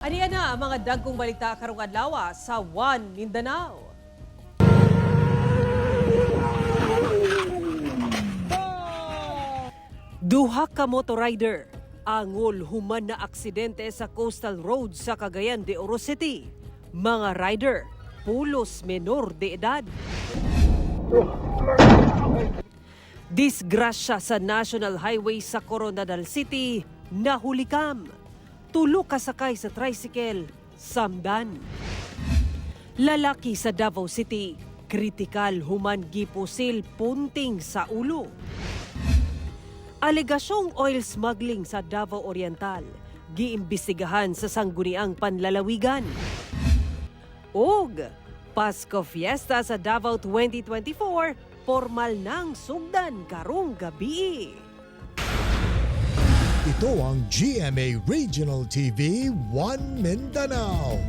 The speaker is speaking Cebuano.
Aniya na ang mga dagkong balita karong adlaw sa One Mindanao. Duha ka motorider angol human na aksidente sa Coastal Road sa Cagayan de Oro City. Mga rider, pulos menor de edad. Disgrasya sa National Highway sa Coronadal City, nahulikam. Tulo kasakay sa tricycle, samdan. Lalaki sa Davao City, kritikal human gipusil punting sa ulo. Alegasyong oil smuggling sa Davao Oriental, giimbestigahan sa sangguniang panlalawigan. Og Pasko Fiesta sa Davao 2024, formal nang sugdan karong gabi. Ito ang GMA Regional TV, One Mindanao.